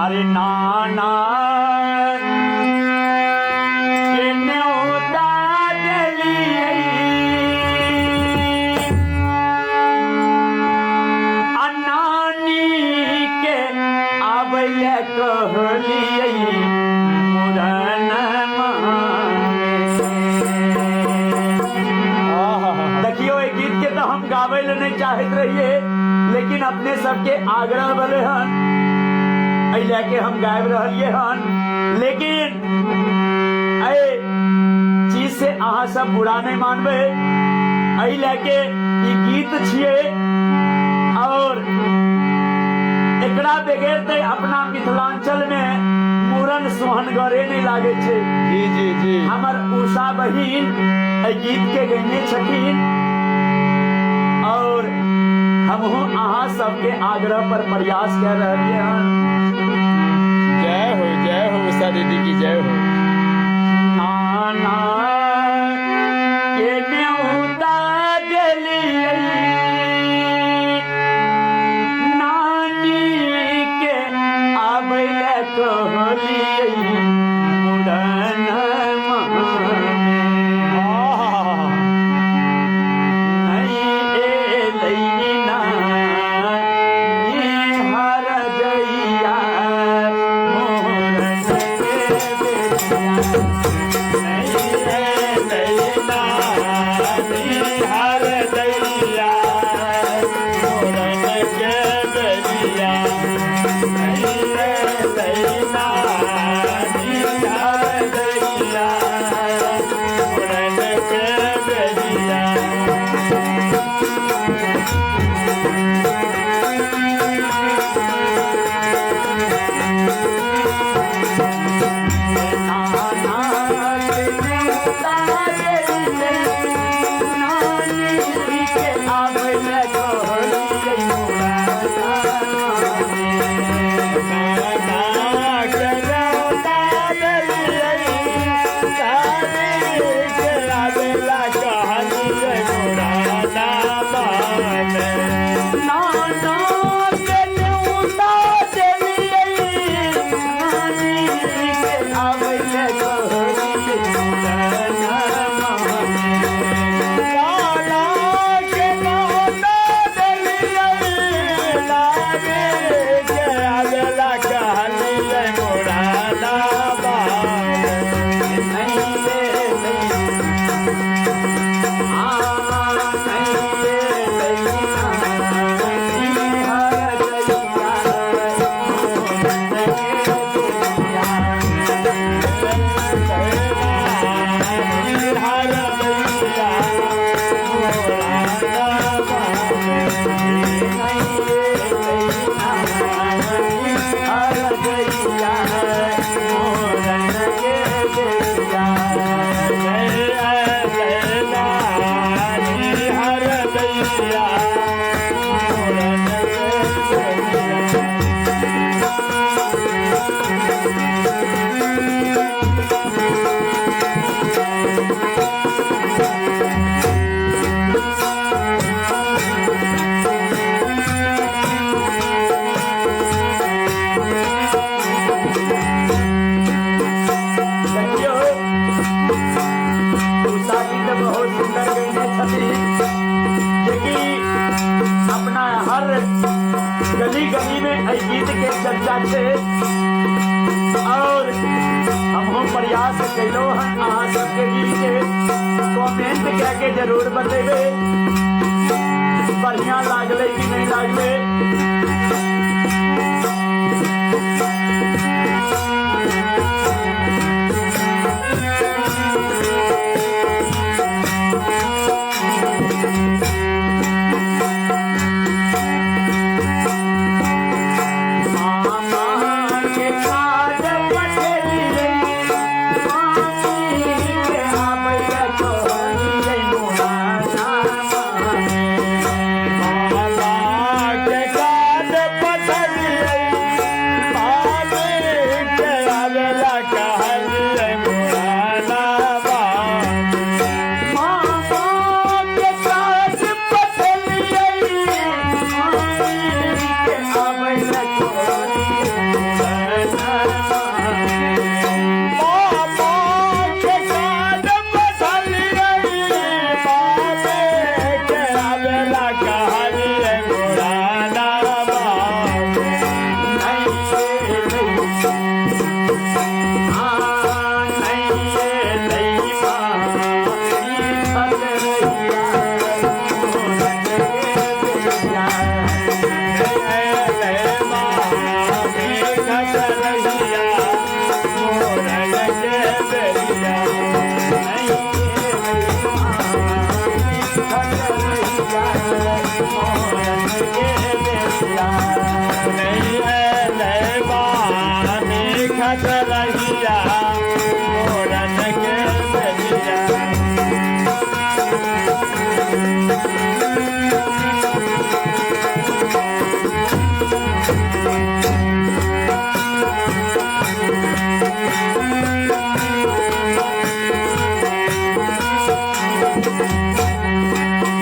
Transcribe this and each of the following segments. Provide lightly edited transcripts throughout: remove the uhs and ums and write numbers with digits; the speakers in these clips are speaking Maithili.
अरे नाना के न्योता देलियै, आ नानी के आबै लए कहलियै मुरन। देखियो, एहि गीत के तऽ हम गाबै लए नहि चाहैत रहियै, लेकिन अपने सबके आग्रह भेलै हन, एहि लए के हम गाबि रहलियै हन। लेकिन एहि चीज से अहाँ सब बुरा नहि मानबै, एहि लए के ई गीत छियै और एकरा बगैर तऽ अपना मिथिलांचल में मूड़न सोहनगरे नहि लागै छै। जी जी जी हमर उषा बहिन एहि गीत के गयने छथिन और हमहूँ अहाँ सबके आग्रह पर प्रयास कऽ रहलियै हन। जय हो, जय हो, उषा दीदी की जय हो। नाना के न्योता देलियै, नानी के आबै लए कहलियै मुड़न नहीं एलै नानी हर जइया मुड़न के बेरिया, नहीं एलै नानी हर दैया मुरन के बेरिया, नहीं एलै नानी हर दैया मुरन के बेरिया। नाना के न्योता देलियै, नानी के आबै लए कहलियै नाना के न्योता देलियै, नानी के आबेला कहलियै मुराना माने। नाना के न्योता देलियै, नानी के आबै लए कहलियै मुराना माने। नाना के न्योता देलियै, नानी के आबेला कहलियै मुराना माने। नहीं एलै, आ नहीं एलै नानी हर जइया मुरन के बेरिया। हर दैया मुराना माने। नहीं एलै नानी हर जइया मुरन के बेरिया। नानी हर दैया मुरन के बेरिया। देखियौ, उषा जी तऽ बहुत सुन्दर गयने छथिन, जेकि अपना हर गली गली में एहि गीत के चर्चा छै और हमहूँ प्रयास कयलहुँ हन। अहाँ सबके बीच कमेंट कए के जरूर बतेबै, बढ़िया लागलै कि नहि लागलै। मामा के काज पठेलियै, मामी के आबै लए कहलियै मुराना माने। मामा के रहिया मोरन के बेरिया।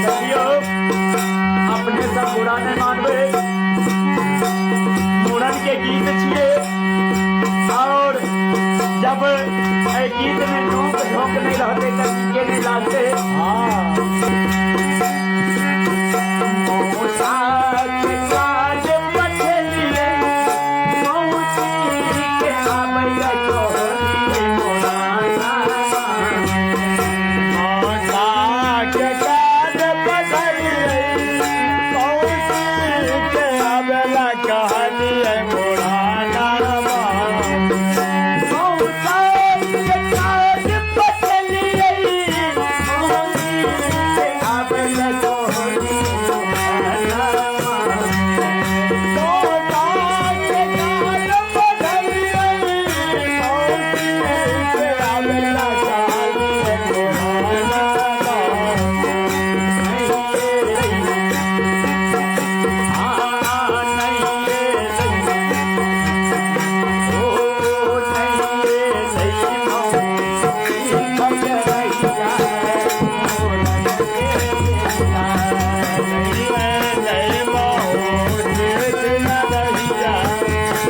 देखियौ, अपने सब बुरा नहि मानबै, मूड़न के गीत छियै और जब एहि गीत में नोक झोंक नहि रहतै तऽ नीके नहि लागतै। मौसा के काज पठेलियै, मौसी के आबै लए कहलियै मोरा मौसा के काज पठलियै, मौसी के आबेला कहलियै मोरा नामा। मौसा के काज पठेलियै, मौसी के आबै लए कहलियै मोरा। मौसा के काज पठलियै, मौसी के आबेला कहलियै मोरा नामा।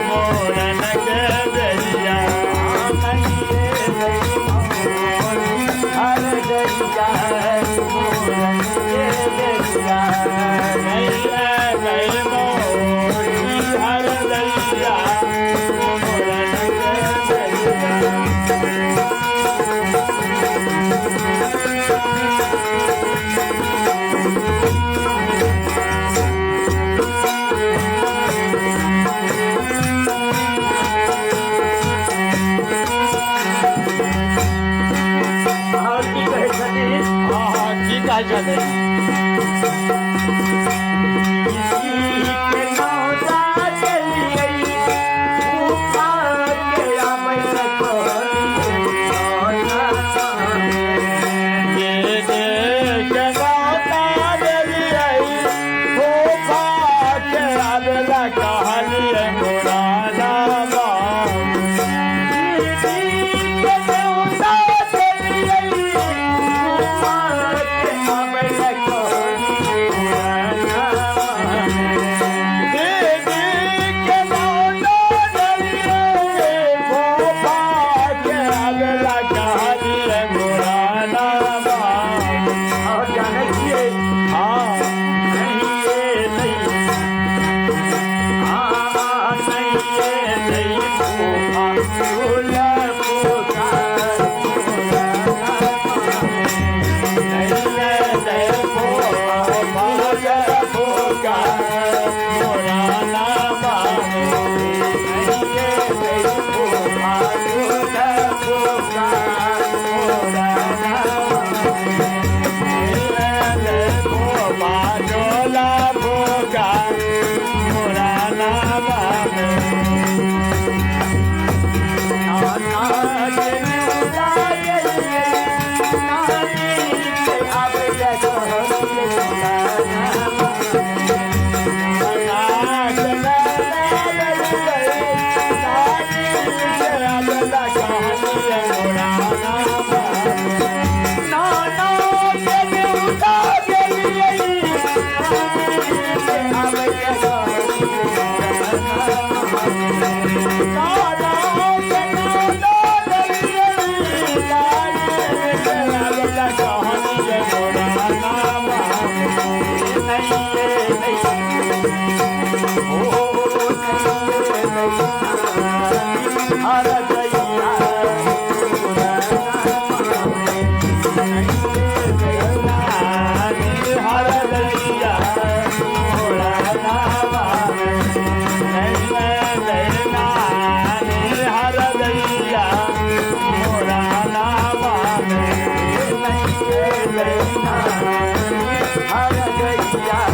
मोरन के बेरिया। नहीं मौसी हर दैया मोरन के बेरिया। और की कहै छथिन? हाँ, की कहै छथिन? के नौता चलियै, फूफा के आबै लए कहलियै। दीदी के नौता देलियै, फूफा के आबेला कहलियै मोरा नामा। दीदी के नौता चलियै, फूफा के आबै लए कहलियै। दीदी के नौता देलियै, फूफा के आबेला कहलियै मोरा नामा। और जानै छियै? हाँ। नहीं नहीं आ नहीं नहीं फूफा फूल पुकार। नहीं फूफा फूल फूका मोरा नामा। नहीं नहीं फूफा फूल पुकार मोरा फूफा डोला फूका मोरा नामा। हर गैया।